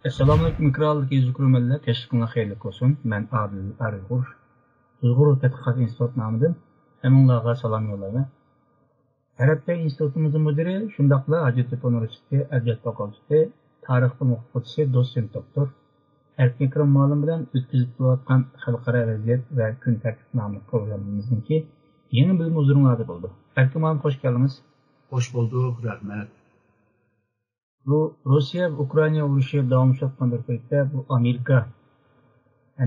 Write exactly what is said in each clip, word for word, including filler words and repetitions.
ئەسسالامۇئەلەيكۇم، ئېكرانلىق يېزا كۆرۈرمەنلەر، كەچلىكىڭلار خەيرلىك بولسۇن. مەن ئادىل ئارىغۇر، ئۇيغۇر تەتقىقات ئىنستىتۇت نامىدىن ھەممىڭلارغا سالام يوللايمەن. ھەرەپتە ئىنستىتۇتىمىزنىڭ مۇدىرى، شۇنداقلا ھاجەتتېپە ئۇنىۋېرسىتېتى ئەدەبىيات فاكۇلتېتى تارىخ بۆلۈم ئوقۇتقۇچىسى، دوتسېنت دوكتور ئەركىن ئەكرەم مۇئەللىم بىلەن ئۆتكۈزۈپ كېلىۋاتقان خەلقئارا ۋەزىيەت ۋە كۈن تەرتىپ ناملىق پروگراممىمىزنىڭكى يېڭى بۆلۈمى ھۇزۇرۇڭلاردا بولىدۇ. ئەركىن مۇئەللىم، خوش كەلدىڭىز. خوش بولدۇق، رەھمەت. بۇ روسىيە ۋە ئۇكرائىنا ئۇرۇشى داۋاملىشىۋاتقان بىر پەيتتە، بۇ ئامېرىكا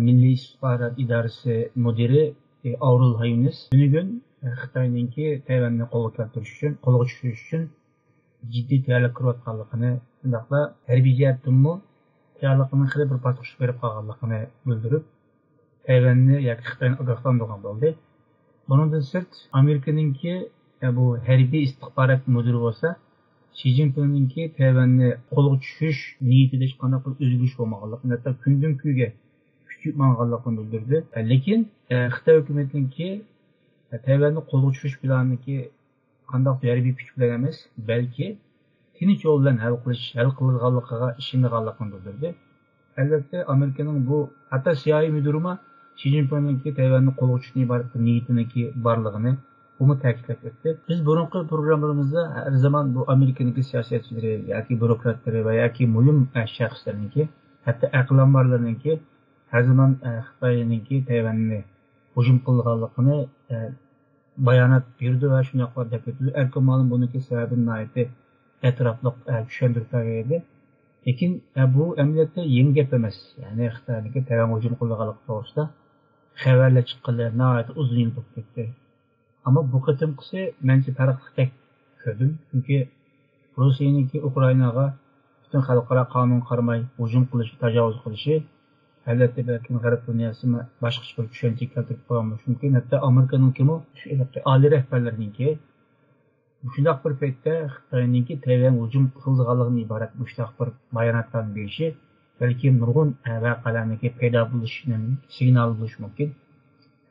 مىللىي ئىستىخبارات ئىدارىسى مۇدىرى، ئاۋرېل ھاينس تۈنۈگۈن خىتاينىڭكى تەيۋەننى قولغا كەلتۈرۈش ئۈچۈن، قولغا چۈشۈرۈش ئۈچۈن جىددىي تەييارلىق كۆرۈۋاتقانلىقىنى، شۇنداقلا ھەربىي جەھەتتىنمۇ تەييارلىقنىڭ خېلى بىر باسقۇچقا بېرىپ قالغانلىقىنى بىلدۈرۈپ، تەيۋەننى ياكى خىتاينى ئاگاھلاندۇرغان بولدى. بۇنىڭدىن سىرت، ئامېرىكىنىڭكى، ئە، بۇ ھەربىي ئىستىخبارات مۇدىرى بولسا، شى جىنپىڭنىڭكى تەيۋەننى قولغا چۈشۈرۈش نىيىتىدە ھېچقانداق بىر ئۆزگىرىش بولمىغانلىقىنى، ھەتتا كۈندىن كۈنگە كۈچىيىپ ماڭغانلىقىنى بىلدۈردى. لېكىن، ئە، خىتاي ھۆكۈمىتىنىڭكى، ئە، تەيۋەننى قولغا چۈشۈرۈش پىلانىنىڭكى قانداقتۇر ھەربىي كۈچ بىلەن ئەمەس، بەلكى تىنچ يول بىلەن ھەل قىلىش، ھەل قىلىدىغانلىقىغا ئىشىنىدىغانلىقىنى بىلدۈردى. ئەلۋەتتە، ئامېرىكىنىڭ بۇ، ھەتتا سىئايئېي مۇدىرىمۇ شى جىنپىڭنىڭكى تەيۋەننى قولغا چۈشۈرۈش ئىبارەت بىر نىيىتىنىڭكى بارلىقىنى ئۇمۇ تەكىتلەپ ئۆتتى. بىز بۇرۇنقى پروگراممىلىرىمىزدا ھەر زامان بۇ ئامېرىكىنىڭكى سىياسەتچىلىرى ياكى بيۇروكراتلىرى ۋە ياكى مۇھىم، ئە، شەخسلەرنىڭكى، ھەتتا ئەقىل ئامبارلىرىنىڭكى ھەر زامان، ئە، خىتاينىڭكى تەيۋەننى ھۇجۇم قىلىدىغانلىقىنى، ئە، بايانات بېرىدۇ ۋە شۇنداقلا دەپ ئۆتىدۇ. ئەركىن مۇئەللىم بۇنىڭكى سەۋەبىنى ناھايىتى ئەتراپلىق، ئە، چۈشەندۈرۈپ بەرگەن ئىدى. لېكىن، ئە، بۇ ئەمەلىيەتتە يېڭى گەپ ئەمەس. يەنى خىتاينىڭكى تەيۋەنگە ھۇجۇم قىلىدىغانلىقى توغرىسىدا خەۋەرلەر چىققىلى ناھايىتى ئۇزۇن يىل بولۇپ كەتتى. ئەمما بۇ قېتىمقىسى مەنچە پەرقلىقتەك كۆردۈم. چۈنكى روسىيەنىڭكى ئۇكرائىناغا پۈتۈن خەلقئارا قانۇنغا قارىماي ھۇجۇم قىلىشى، تاجاۋۇز قىلىشى، ئەلۋەتتە، بەلكىم غەرب دۇنياسىمۇ باشقىچە بىر چۈشەنچە كەلتۈرۈپ قويۇشى مۇمكىن. ھەتتا ئامېرىكىنىڭكىمۇ شۇ ئېلىقى ئالىي رەھبەرلىرىنىڭكى مۇشۇنداق بىر پەيتتە خىتاينىڭكى تەيۋەنگە ھۇجۇم قىلىدىغانلىقىدىن ئىبارەت مۇشۇنداق بىر باياناتلارنى بېرىشى بەلكىم نۇرغۇن، ئە، ۋەقەلەرنىڭكى پەيدا بولۇشىنىڭ سىگنالى بولۇشى مۇمكىن.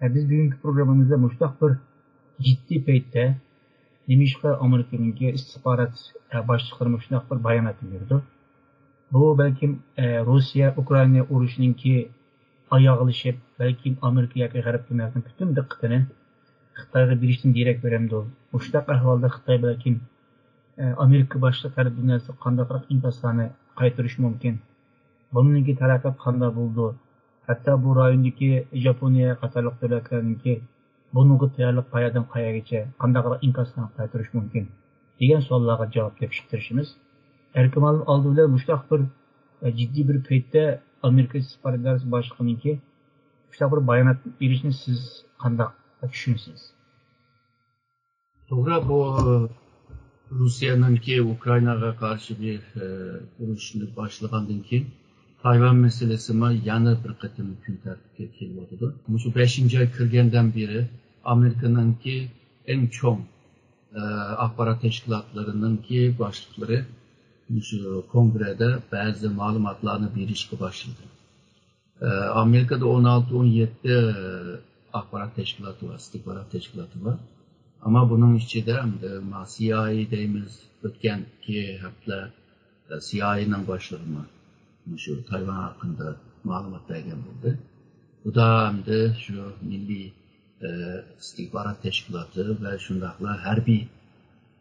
ئە، بىز بۈگۈنكى پروگراممىمىزدا مۇشۇنداق بىر جىددىي پەيتتە نېمىشقا ئامېرىكىنىڭكى ئىستىخبارات، ئە، باشلىقلىرى مۇشۇنداق بىر باياناتنى بېرىدۇ؟ بۇ بەلكىم، ئە، روسىيە ئۇكرائىنا ئۇرۇشىنىڭكى ئاياغلىشىپ، بەلكىم ئامېرىكا ياكى غەرب دۇنياسىنىڭ پۈتۈن دىققىتىنى خىتايغا بېرىشتىن دېرەك بېرەمدۇ؟ مۇشۇنداق ئەھۋالدا خىتاي بەلكىم، ئە، ئامېرىكا باشلىق غەرب دۇنياسىغا قانداقراق ئىنكاسلارنى قايتۇرۇشى مۇمكىن؟ بۇنىڭكى تەرەققىيات قانداق بولىدۇ؟ ھەتتا بۇ رايوندىكى ياپونىيە قاتارلىق دۆلەتلەرنىڭكى بۇنىڭغا تەييارلىق قەيەردىن قەيەرگىچە، قانداقراق ئىنكاسلارنى قايتۇرۇش مۇمكىن؟ دېگەن سوئاللارغا جاۋاب تېپىشقا تىرىشىمىز. ئەركىن مۇئەللىم، ئالدى بىلەن مۇشۇنداق بىر، ئە، جىددىي بىر پەيتتە ئامېرىكا ئىستىخبارات ئىدارىسى باشلىقىنىڭكى مۇشۇنداق بىر بايانات بېرىشىنى سىز قانداق چۈشىنىسىز؟ توغرا، بۇ روسىيەنىڭكى ئۇكرائىناغا قارشى بىر، ئە، ئۇرۇشنى باشلىغاندىن كېيىن تايۋان مەسىلىسىمۇ يەنە بىر قېتىم كۈن تەرتىپكە كېلىۋاتىدۇ. مۇشۇ بەشىنچى ئاي كىرگەندىن بېرى ئامېرىكىنىڭكى ئەڭ چوڭ، ئە، ئاخبارات تەشكىلاتلىرىنىڭكى باشلىقلىرى مۇشۇ كونگرېدا بەزى مەلۇماتلارنى بېرىشكە باشلىدى. ئامېرىكىدا ئون ئالتە، ئون يەتتە ئاخبارات تەشكىلاتى بار، ئىستىخبارات تەشكىلاتى بار. ئەمما بۇنىڭ ئىچىدە ئەمدى ما سىئايئېي دەيمىز، ئۆتكەنكى ھەپتىلەر سىئايئېينىڭ باشلىقىمۇ مۇشۇ تايۋان ھەققىدە مەلۇمات بەرگەن بولدى. بۇدا ئەمدى شۇ مىللىي، ئە، ئىستىخبارات تەشكىلاتى ۋە شۇنداقلا ھەربىي،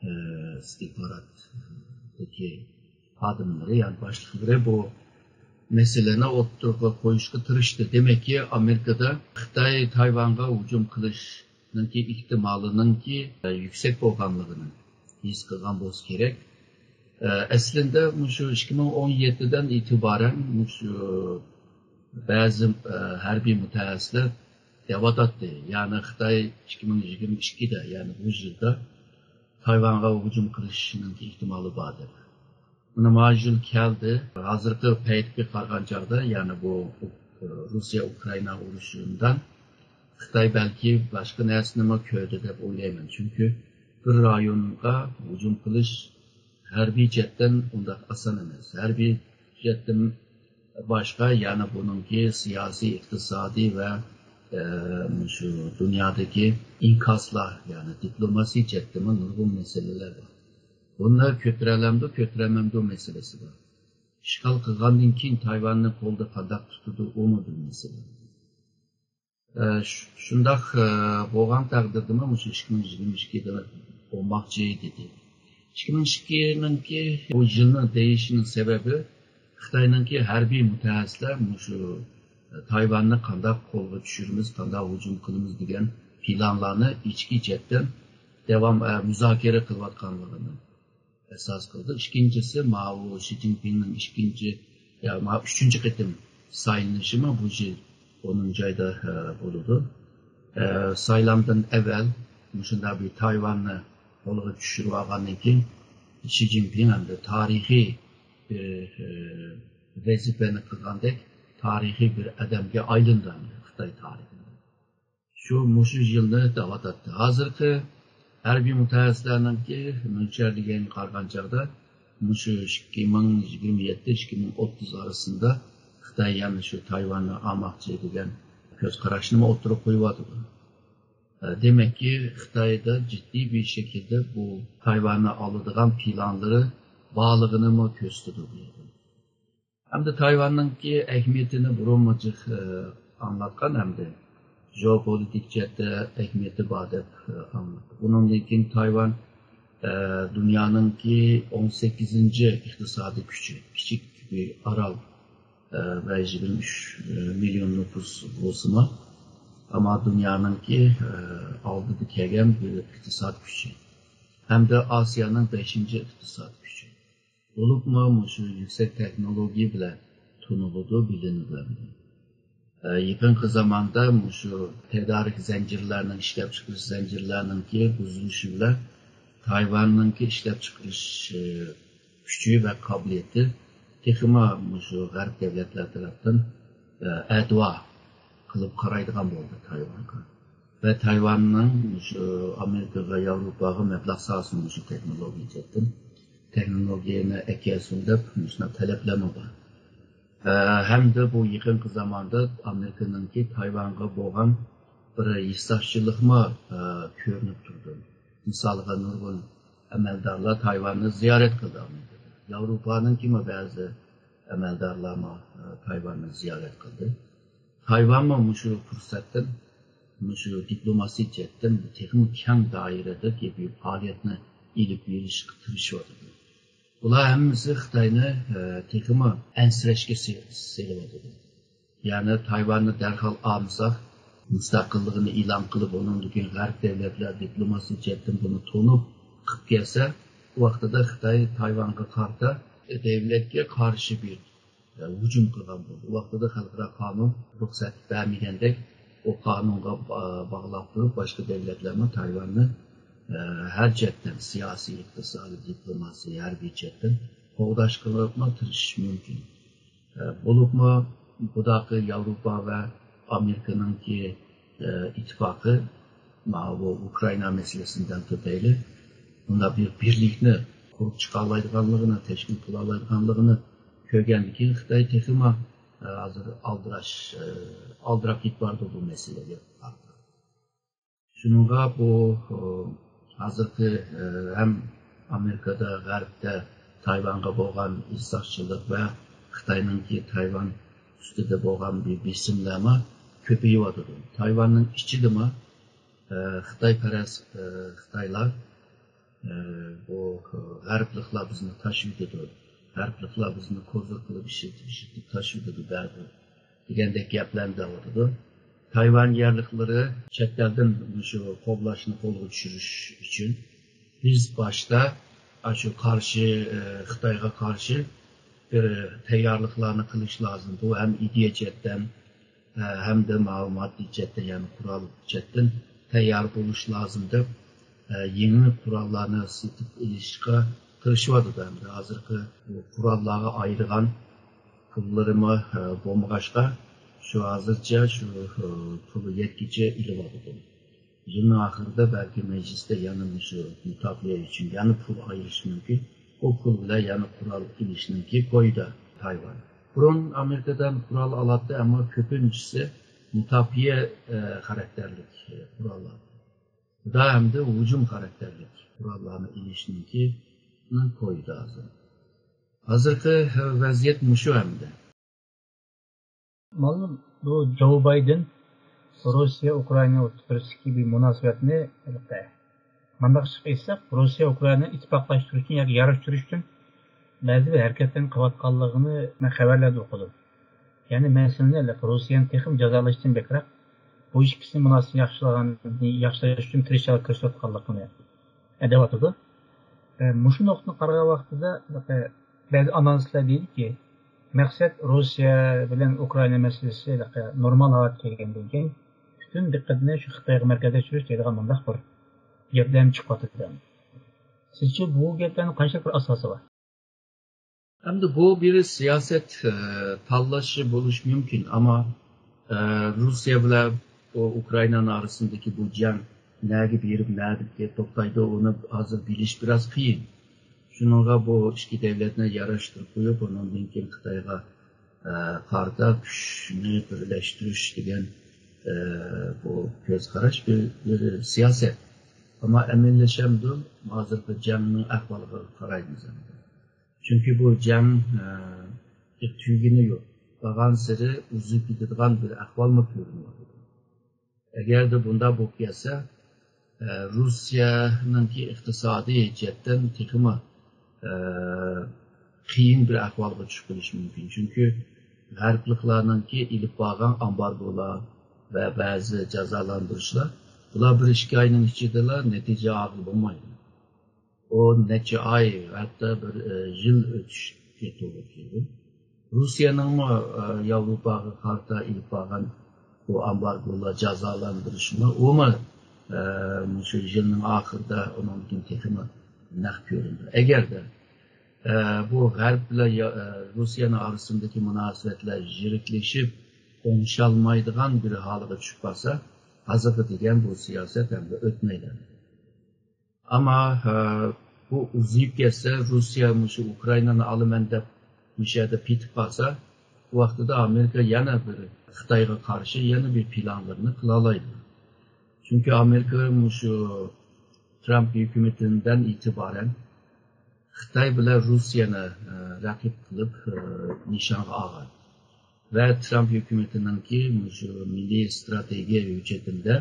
ئە، ئىستىخباراتتىكى خادىملىرى، يەنى باشلىقلىرى بۇ مەسىلىنى ئوتتۇرىغا قويۇشقا تىرىشتى. دېمەككى، ئامېرىكىدا خىتاي تايۋانغا ھۇجۇم قىلىشنىڭكى ئېھتىمالىنىڭكى يۈكسەك بولغانلىقىنى ھېس قىلغان بولسا كېرەك. ئەسلىندە مۇشۇ ئىككى مىڭ ئون يەتتىدىن ئېتىبارەن مۇشۇ بەزى ھەربىي مۇتەخەسسىسلەر دەۋاتاتتى، يەنى خىتاي ئىككى مىڭ يىگىرمە ئىككىدە، يەنى بۇ يىلدا تايۋانغا ھۇجۇم قىلىشىنىڭ ئېھتىمالى بار دەپ. مانا، ما يىل كەلدى. ھازىرقى پەيتكە قارىغان چاغدا، يەنى بۇ ئۇ-، روسىيە ئۇكرائىنا ئۇرۇشىدا خىتاي بەلكى باشقا نەرسىنىمۇ كۆردى دەپ ئويلايمەن. چۈنكى بىر رايونغا ھۇجۇم قىلىش ھەربىي جەھەتتىن ئۇنداق ئاسان ئەمەس. ھەربىي جەھەتتىن باشقا، يەنە بۇنىڭكى سىياسىي، ئىقتىسادىي ۋە، ئە، شۇ دۇنيادىكى ئىنكاسلار، يەنى دىپلوماسىي جەھەتتىمۇ نۇرغۇن مەسىلىلەر بار. بۇنى كۆتۈرەلەمدۇ، كۆتۈرەلمەمدۇ مەسىلىسى بار. ئىشغال قىلغاندىن كېيىن تايۋاننى قولدا قانداق تۇتىدۇ، ئۇمۇ بىر مەسىلە. ئە، ش-، شۇنداق، ئە، بولغان تەقدىردىمۇ مۇشۇ ئىككى مىڭ يىگىرمە ئىككىدە بولماقچى دېدى. ئىككى مىڭ ئىككىنىڭكى بۇ يىلنى دېيىشىنىڭ سەۋەبى خىتاينىڭكى ھەربىي مۇتەخەسسىسلەر مۇشۇ تايۋاننى قانداق قولغا چۈشۈرىمىز، قانداق ھۇجۇم قىلىمىز دېگەن پىلانلارنى ئىچكى جەھەتتىن داۋام، ئە، مۇزاكىرە قىلىۋاتقانلىقىنى ئاساس قىلدى. ئىككىنچىسى، ماۋۇ شى جىنپىڭنىڭ ئىككىنچى، يا، ماۋۇ ئۈچىنچى قېتىم سايلىنىشىمۇ بۇ يىل ئونىنچى ئايدا، ئە، بولىدۇ. ئە، سايلامدىن ئەۋۋەل مۇشۇنداق بىر تايۋاننى قولغا چۈشۈرۈپ ئالغاندىن كېيىن، شى جىنپىڭ ئەمدى تارىخىي بىر، ئە، ۋەزىپىنى قىلغاندەك تارىخىي بىر ئادەمگە ئايلىنىدۇ ئەمدى خىتاي تارىخىدا. شۇ، مۇشۇ يىلنى دەۋاتاتتى. ھازىرقى ھەربىي مۇتەخەسسىسلەرنىڭكى مۆلچەرلىگەنگە قارىغان چاغدا، مۇشۇ ئىككى مىڭ يىگىرمە يەتتە، ئىككى مىڭ ئوتتۇز ئارىسىدا خىتاي يەنە شۇ تايۋاننى ئالماقچى دېگەن كۆز قاراشنىمۇ ئوتتۇرىغا قويۇۋاتىدۇ. دېمەككى، خىتايدا جىددىي بىر شەكىلدە بۇ تايۋاننى ئالىدىغان پىلانلىرى بارلىقىنىمۇ كۆرسىتىدۇ بۇ يەردە. ئەمدى تايۋاننىڭكى ئەھمىيىتىنى بۇرۇنمۇ جىق، ئە، ئاڭلاتقان، ئەمدى ژېئوپولىتىك جەھەتتە ئەھمىيىتى بار دەپ، ئە، ئاڭلاتتۇق. ئۇنىڭدىن كېيىن تايۋان، ئە، دۇنيانىڭكى ئون سەككىزىنچى ئىقتىسادىي كۈچى، كىچىك بىر ئارال، ئە، ۋە يىگىرمە ئۈچ مىليون نوپۇس بولسىمۇ، ئەمما دۇنيانىڭكى، ئە، ئالدىدا كەلگەن بىر ئىقتىساد كۈچى ھەمدە ئاسىيانىڭ بەشىنچى ئىقتىساد كۈچى. بولۇپمۇ مۇشۇ يۈكسەك تېخنولوگىيە بىلەن تونۇلىدۇ، بىلىنىدۇ. ئە، يېقىنقى زاماندا مۇشۇ تەدارىك زەنجىرلەرنىڭ، ئىشلەپچىقىرىش زەنجىرلەرنىڭكى بۇزۇلۇشى بىلەن تايۋاننىڭكى ئىشلەپچىقىرىش، ئە، كۈچى ۋە قابىلىيىتى تېخىمۇ مۇشۇ غەرب دۆلەتلەر تەرەپتىن، ئە، ئەتىۋار قىلىپ قارايدىغان بولدى تايۋانغا. ۋە تايۋاننىڭ مۇشۇ ئامېرىكىغا، ياۋروپاغا مەبلەغ سالسۇن مۇشۇ تېخنولوگىيە جەھەتتىن، تېخنولوگىيەنى ئەكەلسۇن دەپ مۇشۇنداق تەلەپلەرمۇ بار. ئە، ھەمدە بۇ يېقىنقى زاماندا ئامېرىكىنىڭكى تايۋانغا بولغان بىر ھېسداشچىلىقمۇ، ئە، كۆرۈنۈپ تۇرىدۇ. مىسالغا، نۇرغۇن ئەمەلدارلار تايۋاننى زىيارەت قىلدى ئامېرىكىدا. ياۋروپانىڭكىمۇ بەزى ئەمەلدارلارمۇ، ئە، تايۋاننى زىيارەت قىلدى. تايۋانمۇ مۇشۇ پۇرسەتتىن، مۇشۇ دىپلوماسىيە جەھەتتىن تېخىمۇ كەڭ دائىرىدىكى بىر پائالىيەتنى ئېلىپ بېرىشقا تىرىشىۋاتىدۇ. بۇلار ھەممىسى خىتاينى، ئە، تېخىمۇ ئەنسىرەشكە سې-، سېلىۋاتىدۇ. يەنى تايۋاننى دەرھال ئالمىساق، مۇستەقىللىقىنى ئېلان قىلىپ، ئۇنىڭدىن كېيىن غەرب دۆلەتلەر دىپلوماسىيە جەھەتتىن بۇنى تونۇپ قىلىپ كەلسە، ئۇ ۋاقتىدا خىتاي تايۋانغا قارىتا دۆلەتكە قارشى بىر، ئە، ھۇجۇم قىلغان بولدى. ئۇ ۋاقتىدا خەلقئارا قانۇن رۇخسەت بەرمىگەندەك، ئۇ قانۇنغا با-، باغلاپ تۇرۇپ، باشقا دۆلەتلەرمۇ تايۋاننى، ئە، ھەر جەھەتتىن، سىياسىي، ئىقتىسادىي، دىپلوماسىي، ھەربىي جەھەتتىن قوغداشقىمۇ تىرىشىشى مۇمكىن. ئە، بولۇپمۇ بۇداقى ياۋروپا ۋە ئامېرىكىنىڭكى، ئە، ئىتتىپاقى ماۋۇ ئۇكرائىنا مەسىلىسىدىن تۆتەيلى بۇنداق بىر بىرلىكنى قۇرۇپ چىقالايدىغانلىقىنى، تەشكىل قىلالايدىغانلىقىنى كۆرگەندىن كېيىن خىتاي تېخىمۇ، ئە، ھازىر ئالدىراش، ئە، ئالدىراپ كېتىپ بارىدۇ بۇ مەسىلىگە قارىتا. شۇنىڭغا بۇ، ئۇ، ھازىرقى، ئۇ، ھەم ئامېرىكىدا، غەربتە تايۋانغا بولغان ھېسداشچىلىق ۋە خىتاينىڭكى تايۋان ئۈستىدە بولغان بىر بېسىملارمۇ كۆپىيىۋاتىدۇ. تايۋاننىڭ ئىچىدىمۇ، ئۇ، خىتايپەرەس، ئۇ، خىتايلار، ئۇ، بۇ، ئۇ، غەربلىكلار بىزنى تاشلىۋېتىدۇ، غەربلىكلار بىزنى كوزىر قىلىپ ئىشلىتىپ، ئىشلىتىپ تاشلىۋېتىدۇ بەزى دېگەندەك گەپلەرنى دەۋاتىدۇ. تايۋان يەرلىكلىرى چەت ئەلدىن مۇشۇ قوغلاشنى قولغا چۈشۈرۈش ئۈچۈن بىز باشتا ئاشۇ قارشى، ئى، خىتايغا قارشى بىر تەييارلىقلارنى قىلىش لازىم. بۇ ھەم ئىدىيە جەھەتتىن، ئە، ھەمدە ماۋۇ ماددىي جەھەتتىن، يەنى قورال جەھەتتىن تەييار بولۇش لازىم دەپ، ئە، يېڭى قوراللارنى سېتىپ ئېلىشقا تىرىشىۋاتىدۇ. ھەمدە ھازىرقى بۇ قوراللارغا ئايرىغان پۇللىرىمۇ، ئە، بولمىغاچقا، شۇ ھازىرچە شۇ، ئە، پۇل يەتكىچە ئېلىۋاتىدۇ. يىلنىڭ ئاخىرىدا بەلكى مەجلىستە يەنە مۇشۇ مۇداپىئە ئۈچۈن يەنە پۇل ئايرىشى مۇمكىن. ئۇ پۇل بىلەن يەنە قورال ئېلىشنىڭكى كويىدا تايۋان. بۇرۇن ئامېرىكىدىن قورال ئالاتتى، ئەمما كۆپىنچىسى مۇداپىئە، ئە، خاراكتېرلىك، ئە، قوراللار. خىتاي ئەمدى ھۇجۇم خاراكتېرلىك قوراللارنى ئېلىشنىڭكى كويىدا ھازىر. ھازىرقى ۋەزىيەت مۇشۇ ھەمدە. مۇئەللىم، بۇ جو بايدېن روسىيە، ئۇكرائىنا ئوتتۇرىسىدىكى بىر مۇناسىۋەتنى مۇنداق ئېيتساق، روسىيە ئۇكرائىنانى ئىتتىپاقلاشتۇرۇش ئۈچۈن ياكى ياراشتۇرۇش ئۈچۈن بەزى بىر ھەرىكەتلەرنى قىلىۋاتقانلىقىنى مەن خەۋەرلەردە ئوقۇدۇم. يەنى مەسىلىنى روسىيەنى تېخىمۇ جازالاشتىن بەكرەك بۇ ئىككىسىنىڭ مۇناسىۋىتىنى ياخشىلىغان، ياخشىلاش ئۈچۈن تىرىشچانلىق كۆرسىتىۋاتقانلىقىنى دەۋاتىدۇ. ئە، مۇشۇ نۇقتىدىن قارىغان ۋاقتىدا، ئە، بەزى ئانالىزلار دەيدۇكى، مەقسەت روسىيە بىلەن ئۇكرائىنا مەسىلىسى، ئە، نورمال ھالەتكە كەلگەندىن كېيىن پۈتۈن دىققىتىنى شۇ خىتايغا مەركەزلەشتۈرۈش دەيدىغان مۇنداق بىر گەپلەرمۇ چىقىۋاتىدۇ. سىزچە بۇ گەپلەرنىڭ قانچىلىك بىر ئاساسى بار؟ ئەمدى بۇ بىر سىياسەت، ئە، تاللىشى بولۇشى مۇمكىن، ئەمما، ئە، روسىيە بىلەن ئۇ ئۇكرائىنانىڭ ئارىسىندىكى بۇ جەڭ نەگە بېرىپ، نەدە توختايدۇ، ئۇنى ھازىر بىلىش بىراز قىيىن. شۇنىڭغا بۇ ئىككى دۆلەتنى ياراشتۇرۇپ قويۇپ، ئۇنىڭدىن كېيىن خىتايغا، ئە، قارىتا كۈچنى بىرلەشتۈرۈش دېگەن، ئە، بۇ كۆز قاراش بىر، بىر سىياسەت. ئەمما ئەمەلىيلىشەمدۇ؟ ھازىرقى جەڭنىڭ ئەھۋالىغا قارايمىز ئەمدى. چۈنكى بۇ جەڭ، ئە، تۈگىگىنى يوق. بارغانسېرى ئۇزىيىپ كېتىدىغان بىر ئەھۋالمۇ كۆرۈنۈۋاتىدۇ. ئەگەردە بۇنداق بولۇپ كەتسە، ئە، روسىيەنىڭكى ئىقتىسادىي جەھەتتىن تېخىمۇ، ئە، قىيىن بىر ئەھۋالغا چۈشۈپ قېلىشى مۇمكىن. چۈنكى غەربلىكلارنىڭكى ئېلىپ بارغان ئامبارگولار ۋە بەزى جازالاندۇرۇشلار، بۇلار بىر ئىككى ئاينىڭ ئىچىدىلا نەتىجە ئالغىلى بولمايدۇ. ئۇ نەچچە ئاي، ھەتتا بىر، ئە، يىل ئۆتۈشكە توغرا كېلىدۇ. روسىيەنىڭمۇ، ئە، ياۋروپاغا قارىتا ئېلىپ بارغان بۇ ئامبارگولار، جازالاندۇرۇشمۇ، ئۇمۇ، ئە، مۇشۇ يىلنىڭ ئاخىرىدا، ئۇنىڭدىن كېيىن تېخىمۇ نەق كۆرۈنىدۇ. ئەگەردە، ئە، بۇ غەرب بىلەن يا-، ئە، روسىيەنىڭ ئارىسىندىكى مۇناسىۋەتلەر يىرىكلىشىپ، ئوڭشالمايدىغان بىر ھالغا چۈشۈپ قالسا، ھازىرقى دېگەن بۇ سىياسەت ئەمدى ئۆتمەيدۇ. ئەمما، ئە، بۇ ئۇزىيىپ كەتسە، روسىيە مۇشۇ ئۇكرائىنانى ئالىمەن دەپ مۇشۇ يەردە پېتىپ قالسا، بۇ ۋاقتىدا ئامېرىكا يەنە بىر خىتايغا قارشى يەنە بىر پىلانلىرىنى قىلالايدۇ. چۈنكى ئامېرىكا مۇشۇ ترامپ ھۆكۈمىتىدىن ئېتىبارەن خىتاي بىلەن روسىيەنى، ئە، رەقىب قىلىپ، ئە، نىشانغا ئالغان. ۋە ترامپ ھۆكۈمىتىنىڭكى مۇشۇ مىللىي ئىستراتېگىيە ھۆججىتىدە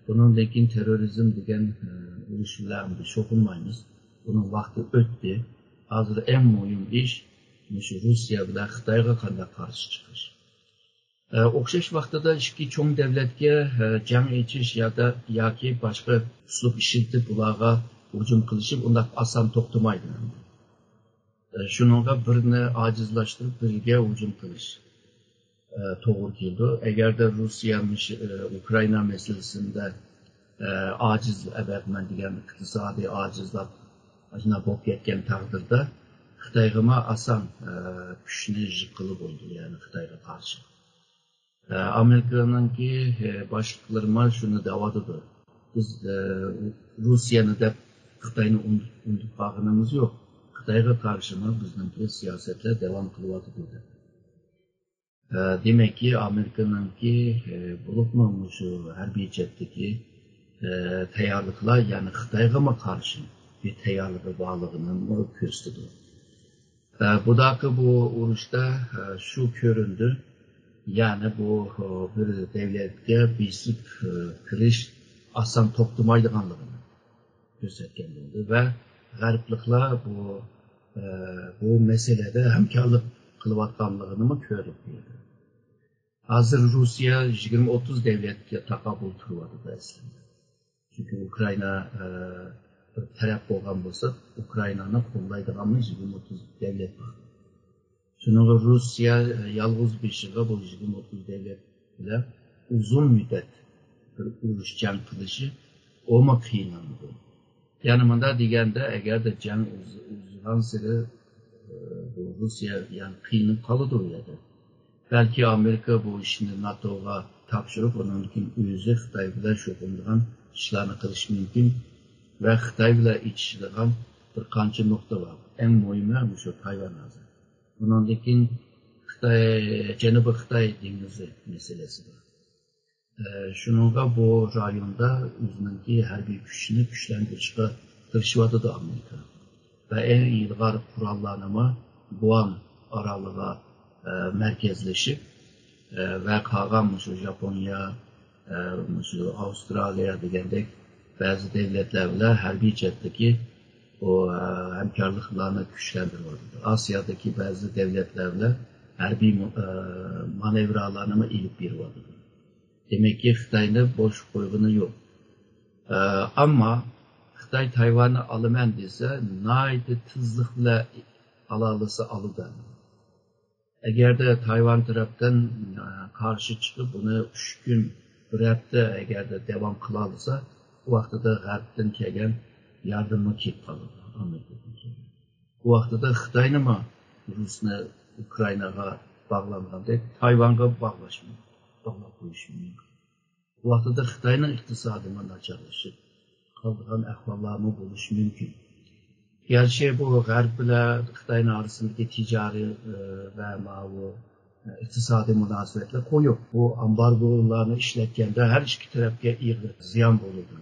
بۇنىڭدىن كېيىن تېررورىزم دېگەن، ئە، ئۇرۇش بىلەن شۇغۇللانمايمىز. بۇنىڭ ۋاقتى ئۆتتى. ھازىر ئەڭ مۇھىم ئىش مۇشۇ روسىيە بىلەن خىتايغا قانداق قارشى چىقىش. ئە، ئوخشاش ۋاقتىدا ئىككى چوڭ دۆلەتكە، ئە، جەڭ ئېچىش يادا، ياكى باشقا ئۇسلۇب ئىشلىتىپ ئۇلارغا ھۇجۇم قىلىشى ئۇنداق ئاسان توختىمايدۇ. ئە، شۇنىڭغا بىرنى ئاجىزلاشتۇرۇپ، بىرىگە ھۇجۇم قىلىش، ئە، توغرا كېلىدۇ. ئەگەردە روسىيە مىش-، ئە، ئۇكرائىنا مەسىلىسىندە، ئە، ئاجىز ئەبەتمەن دېگەن ئىقتىسادىي ئاجىزلاپ، ئاشۇنداق بولۇپ كەتكەن تەقدىردە، خىتايغىمۇ ئاسان، ئە، كۈچنى يىغقىلى بولىدۇ، يەنى خىتايغا قارشى. ئە، ئامېرىكىنىڭكى، ئە، باشلىقلىرىمۇ شۇنى دەۋاتىدۇ. بىز، ئە، روسىيەنى دەپ خىتاينى ئۇنتۇپ، ئۇنتۇپ قالغىنىمىز يوق. خىتايغا قارشىمۇ بىزنىڭكى سىياسەتلەر داۋام قىلىۋاتىدۇ دەپ. ئە، دېمەككى، ئامېرىكىنىڭكى، ئە، بولۇپمۇ مۇشۇ ھەربىي جەھەتتىكى، ئە، تەييارلىقلار، يەنى خىتايغىمۇ قارشى بىر تەييارلىقى بارلىقىنىمۇ كۆرسىتىدۇ. ئە، بۇداقى بۇ ئۇرۇشتا، ئە، شۇ كۆرۈندى. يەنى بۇ، ئە، بىر دەۋلەتكە بېسىپ، ئە، كىرىش ئاسان توختىمايدىغانلىقىنى كۆرسەتكەن بولدى ۋە غەربلىكلەر بۇ، ئە، بۇ مەسىلىدە ھەمكارلىق قىلىۋاتقانلىقىنىمۇ كۆرۈپ بەردى. ھازىر روسىيە يىگىرمە ئوتتۇز دەۋلەتكە تاقابىل تۇرۇۋاتىدۇ ئەسلىدە. چۈنكى ئۇكرائىنا، ئە، بىر تەرەپ بولغان بولسا، ئۇكرائىنانى قوللايدىغانمۇ يىگىرمە ئوتتۇز دەۋلەت بار. شۇنىڭغا روسىيە، ئە، يالغۇز بېشىغا بۇ يىگىرمە ئوتتۇز دەۋلەت بىلەن ئۇزۇن مۇددەت بىر ئۇرۇش جەڭ قىلىشى ئۇمۇ قىينىلىدۇ. يەنى مۇنداق دېگەندە، ئەگەردە جەڭ ئۇز-، ئۇزىغانسېرى، ئە، بۇ روسىيە يەنە قىينىلىپ قالىدۇ ئۇ يەردە. بەلكى ئامېرىكا بۇ ئىشنى ناتوغا تاپشۇرۇپ، ئۇنىڭدىن كېيىن ئۆزى خىتاي بىلەن شۇغۇللىنىدىغان ئىشلارنى قىلىشى مۇمكىن ۋە خىتاي بىلەن ئېچىشىدىغان بىر قانچە نۇقتا بار. ئەڭ مۇھىمى مۇشۇ تايۋان ھازىر. ئۇنىڭدىن كېيىن خىتاي، جەنۇبىي خىتاي دېڭىزى مەسىلىسى بار. ئە، شۇنىڭغا بۇ رايوندا ئۆزىنىڭكى ھەربىي كۈچىنى كۈچلەندۈرۈشكە تىرىشىۋاتىدۇ ئامېرىكا. ۋە ئەڭ ئىلغار قوراللارنىمۇ گۇام ئارالىغا، ئە، مەركەزلىشىپ، ئە، ۋە قالغان مۇشۇ ژاپونىيە، ئە، مۇشۇ ئاۋسترالىيە دېگەندەك بەزى دۆلەتلەر بىلەن ھەربىي جەھەتتىكى بۇ، ئە، ھەمكارلىقلارنى كۈچلەندۈرۈۋاتىدۇ. ئاسىيادىكى بەزى دۆلەتلەر بىلەن ھەربىي مۇ-، ئە، مانېۋرالارنىمۇ ئېلىپ بېرىۋاتىدۇ. دېمەككى، خىتاينى بوش قويغىنى يوق. ئە، ئەمما خىتاي تايۋاننى ئالىمەن دېسە، ناھايىتى تېزلىق بىلەن ئالالىسا ئالىدۇ. ئەگەردە تايۋان تەرەپتىن، ئە، قارشى چىقىپ، بۇنى ئۈچ كۈن، بىر ھەپتە ئەگەردە داۋام قىلالىسا، ئۇ ۋاقتىدا غەربتىن كەلگەن ياردىممۇ كېلىپ قالىدۇ، ئامېرىكىدىن كەلگەن. ئۇ ۋاقتىدا خىتاينىمۇ رۇسنى ئۇكرائىناغا باغلانغاندەك تايۋانغا باغلاش مۇمكىن، باغلاپ قويۇش مۇمكىن. بۇ ۋاقتىدا خىتاينىڭ ئىقتىسادىمۇ ناچارلىشىپ قالىدىغان ئەھۋاللارمۇ بولۇشى مۇمكىن. گەرچە بۇ غەرب بىلەن خىتاينىڭ ئارىسىندىكى تىجارىي، ئى، ۋە ماۋۇ ئىقتىسادىي مۇناسىۋەتلەر قويۇق. بۇ ئامبارگولارنى ئىشلەتكەندە ھەر ئىككى تەرەپكە ئېغىر زىيان بولىدۇ.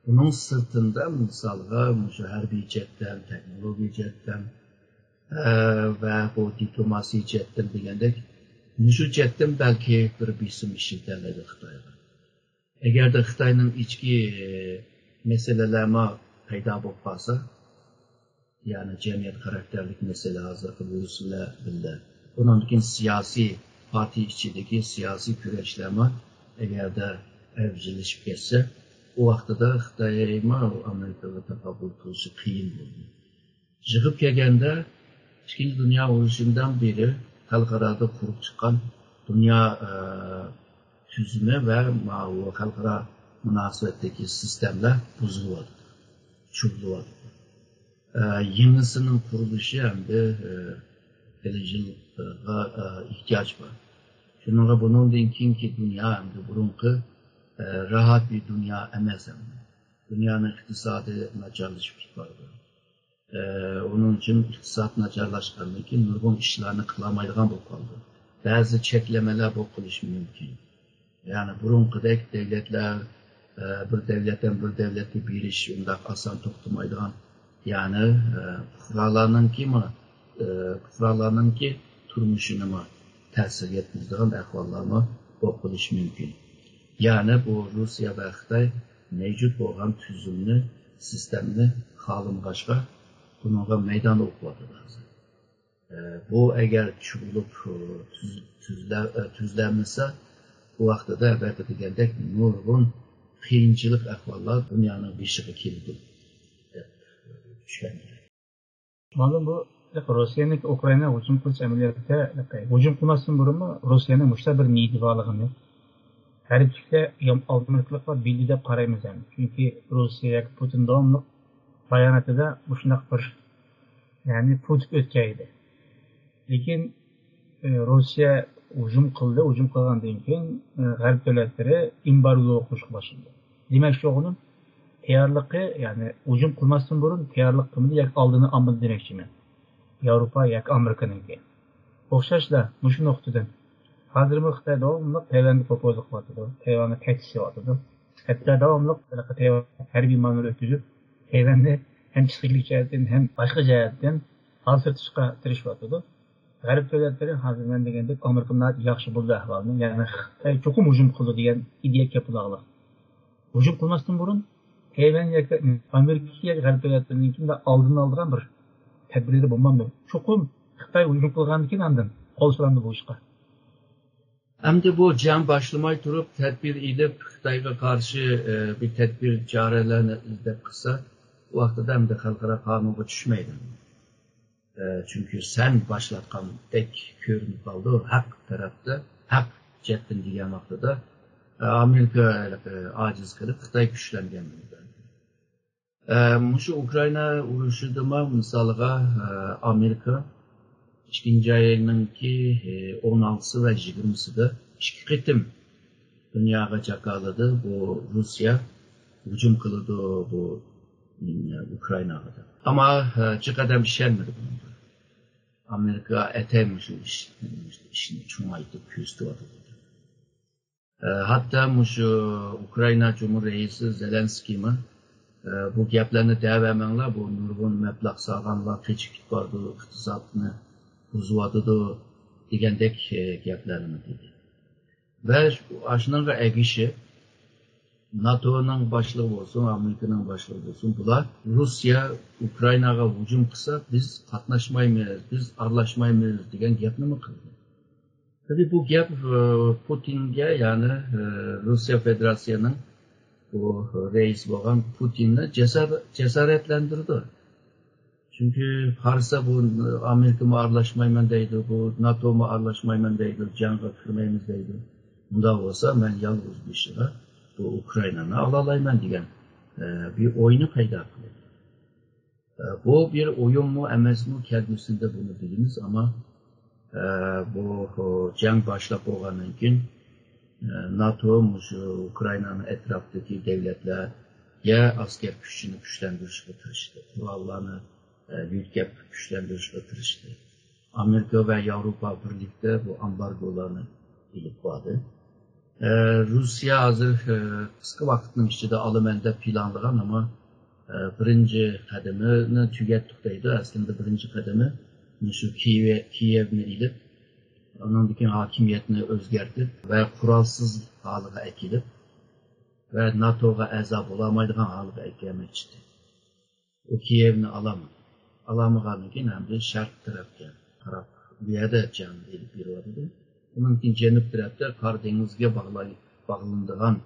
بۇنىڭ سىرتىندا، مىسالغا، مۇشۇ ھەربىي جەھەتتىن، تېخنولوگىيە جەھەتتىن، ئە، ۋە بۇ دىپلوماسىيە جەھەتتىن دېگەندەك، مۇشۇ جەھەتتىن بەلكى بىر بېسىم ئىشلىتەلەيدۇ خىتايغا. ئەگەردە خىتاينىڭ ئىچكى، ئە، مەسىلىلەرمۇ پەيدا بولۇپ قالسا، يەنى جەمئىيەت خاراكتېرلىك مەسىلە ھازىرقى ۋىرۇس بىلەن بىللە. ئۇنىڭدىن كېيىن سىياسىي پارتىيە ئىچىدىكى سىياسىي كۈرەشلەرمۇ ئەگەردە ئەۋجىلىشىپ كەتسە، ئۇ ۋاقتىدا خىتايمۇ ئامېرىكىغا تاقابىل تۇرۇشى قىيىن بولدى. يىغىپ كەلگەندە، ئىككىنچى دۇنيا ئۇرۇشىدىن بېرى خەلقئارادا قۇرۇپ چىققان دۇنيا، ئە، تۈزۈمى ۋە ماۋۇ خەلقئارا مۇناسىۋەتتىكى سىستېمىلار بۇزۇلۇۋاتىدۇ، چۇۋۇلۇۋاتىدۇ. ئە، يېڭىسىنىڭ قۇرۇلۇشى ئەمدى، ئە، خېلى يىلغا، ئە، ئېھتىياج بار. شۇنىڭغا بۇنىڭدىن كېيىنكى دۇنيا ئەمدى بۇرۇنقى، ئە، راھەت بىر دۇنيا ئەمەس ئەمدى. دۇنيانىڭ ئىقتىسادى ناچارلىشىپ كېتىپ بارىدۇ. ئە، ئۇنىڭ ئۈچۈن ئىقتىساد ناچارلاشقاندىن كېيىن نۇرغۇن ئىشلارنى قىلالمايدىغان بولۇپ قالدى. بەزى چەكلىمىلەر بولۇپ قېلىشى مۇمكىن. يەنى بۇرۇنقىدەك دۆلەتلەر، ئە، بىر دۆلەتتىن بىر دۆلەتكە بېرىش ئۇنداق ئاسان توختىمايدىغان، يەنى، ئە، پۇقرالارنىڭكى، ئە، پۇقرالارنىڭكى تۇرمۇشىنىمۇ تەسىر يەتكۈزىدىغان ئەھۋاللارمۇ بولۇپ قېلىشى مۇمكىن. يەنى بۇ روسىيە ۋە خىتاي مەۋجۇت بولغان تۈزۈمنى، سىستېمىنى خالىمىغاچقا، بۇنىڭغا مەيدان ئوقۇۋاتىدۇ ھازىر. ئە، بۇ ئەگەر چۇۋۇلۇپ، ئە، تۈز-، تۈزلە-، ئە، تۈزلەنمىسە، بۇ ۋاقتىدا ئەلۋەتتە دېگەندەك نۇرغۇن قىيىنچىلىق ئەھۋاللار دۇنيانىڭ بېشىغا كېلىدۇ دەپ چۈشەندۈرۈلدى. مانا بۇ روسىيەنىڭ ئۇكرائىنا ھۇجۇم قىلىش ئەمەلىيىتىدە ھۇجۇم قىلماستىن بۇرۇنمۇ روسىيەنىڭ مۇشۇنداق بىر نىيىتى بارلىقىنى غەربلىكلەر يا ئامېرىكىلىقلار بىلدى دەپ قارايمىز ھەم. چۈنكى روسىيە ياكى پۇتىن داۋاملىق باياناتىدا مۇشۇنداق بىر، يەنى پۇتىپ ئۆتكەن ئىدى. لېكىن، ئى، روسىيە ھۇجۇم قىلدى، ھۇجۇم قىلغاندىن كېيىن، ئى، غەرب دۆلەتلىرى ئېمبارگو قويۇشقا باشلىدى. دېمەكچى بولغىنىم، تەييارلىقى، يەنى ھۇجۇم قىلماستىن بۇرۇن تەييارلىق قىلمىدى ياكى ئالدىنى ئالمىدى دېمەكچىمەن. ياۋروپا ياكى ئامېرىكىنىڭكى. ئوخشاشلا مۇشۇ نۇقتىدىن ھازىرمۇ خىتاي داۋاملىق تەيۋەنگە پوپوزلۇق قىلىۋاتىدۇ، تەيۋەنگە تەھدىت سېلىۋاتىدۇ. ھەتتا داۋاملىق ھېلىقى تەيۋەن ھەربىي مانېۋىر ئۆتكۈزۈپ، تەيۋەننى ھەم پسىخىكىلىك جەھەتتىن، ھەم باشقا جەھەتتىن ھالسىرىتىشقا تىرىشىۋاتىدۇ. غەرب دۆلەتلىرى ھازىر مەن دېگەندەك ئامېرىكىدىن ناھايىتى ياخشى بىلىدۇ ئەھۋالنى، يەنى خىتاي چوقۇم ھۇجۇم قىلىدۇ دېگەن ئىدىيە گەپ ئۇلارغا. ھۇجۇم قىلماستىن بۇرۇن تەيۋەن ياكى ئامېرىكا ياكى غەرب دۆلەتلىرىنىڭكى بۇنداق ئالدىنى ئالىدىغان بىر تەدبىرلىرى بولمامدۇ؟ چوقۇم خىتاي ھۇجۇم قىلغاندىن كېيىن ئاندىن قول سالامدۇ بۇ ئىشقا. ئەمدى بۇ جەڭ باشلىماي تۇرۇپ، تەدبىر ئېلىپ، خىتايغا قارشى، ئە، بىر تەدبىر چارىلەرنى ئىزدەپ قىلسا، ئۇ ۋاقتىدا ئەمدى خەلقئارا قانۇنغا چۈشمەيدۇ. ئە، چۈنكى سەن باشلاتقاندەك كۆرۈنۈپ قالىدۇ، ھەق تەرەپتە، ھەق جەھەتتىن دېگەن ۋاقتىدا، ئە، ئامېرىكا، ئە، ئاجىز قېلىپ، خىتاي كۈچلەنگەن بولىدۇ. ئە، مۇشۇ ئۇكرائىنا ئۇرۇشىدىمۇ مىسالغا، ئە، ئامېرىكا ئىككىنچى ئاينىڭكى، ئە، ئون ئالتىسى ۋە يىگىرمىسىدە ئىككى قېتىم دۇنياغا جاكارلىدى، بۇ روسىيە ھۇجۇم قىلىدۇ بۇ، ئە، ئۇكرائىناغا دەپ. ئەمما، ئە، ھېچقانداق ئىشەنمىدى بۇنىڭغا. ئامېرىكا ئەتەي مۇشۇ ئىش-، ئىشنى چوڭايتىپ كۆرسىتىۋاتىدۇ. ئە، ھەتتا مۇشۇ ئۇكرائىنا جۇمھۇر رەئىسى زېلېنسكىيمۇ، ئە، بۇ گەپلەرنى دەۋەرمەڭلار، بۇ نۇرغۇن مەبلەغ سالغانلار قېچىپ كېتىپ بارىدۇ، ئىقتىسادنى بۇزۇۋاتىدۇ دېگەندەك، ئە، گەپلەرنى دېدى. ۋە ئاشۇنىڭغا ئەگىشىپ، ناتونىڭ باشلىقى بولسۇن، ئامېرىكىنىڭ باشلىقى بولسۇن، بۇلار روسىيە ئۇكرائىناغا ھۇجۇم قىلسا، بىز قاتناشمايمىز، بىز ئارىلاشمايمىز دېگەن گەپنىمۇ قىلدى. تەبىئىي، بۇ گەپ، ئە، پۇتىنگە، يەنى، ئە، روسىيە فېدېراتسىيەنىڭ بۇ رەئىسى بولغان پۇتىننى جاسار-، جاسارەتلەندۈرىدۇ. چۈنكى قارىسا، بۇ ئامېرىكىمۇ ئارىلاشمايمەن دەيدۇ، بۇ ناتومۇ ئارىلاشمايمەن دەيدۇ، جەڭگە كىرمەيمىز دەيدۇ. ئۇنداق بولسا، مەن يالغۇز بېشىغا بۇ ئۇكرائىنانى ئالالايمەن دېگەن، ئە، بىر ئوينى پەيدا قىلدى. ئە، بۇ بىر ئويۇنمۇ ئەمەسمۇ، كەلگۈسىدە بۇنى بىلىمىز، ئەمما، ئە، بۇ، ئۇ، جەڭ باشلاپ بولغاندىن كېيىن، ئە، ناتو مۇشۇ ئۇكرائىنانىڭ ئەتراپىدىكى دۆلەتلەرگە ئەسكەر كۈچىنى كۈچلەندۈرۈشكە تىرىشتى، قوراللارنى، ئە، يۆتكەپ كۈچلەندۈرۈشكە تىرىشتى. ئامېرىكا ۋە ياۋروپا بىرلىكتە بۇ ئامبارگولارنى ئېلىپ باردى. ئە، روسىيە ھازىر، ئە، قىسقا ۋاقىتنىڭ ئىچىدە ئالىمەن دەپ پىلانلىغان، ئەمما، ئە، بىرىنچى قەدىمىنى تۈگەتتۇق دەيدۇ. ئەسلىدە بىرىنچى قەدىمى مۇشۇ كىيېۋ-، كىيېۋنى ئېلىپ، ئانىڭدىن كېيىن ھاكىمىيەتنى ئۆزگەرتىپ ۋە قورالسىز ھالىغا ئەكېلىپ ۋە ناتوغا ئەزا بولالمايدىغان ھالغا ئەكەلمەكچىدى. ئۇ كىيېۋنى ئالالمىدى. ئالالمىغاندىن كېيىن ئەمدى شەرق تەرەپكە قاراپ، ئۇ يەردە جەڭ ئېلىپ بېرىۋاتىدۇ. ئۇنىڭ كېيىن جەنۇب تەرەپتە قارا دېڭىزگە باغلاي-، باغلىنىدىغان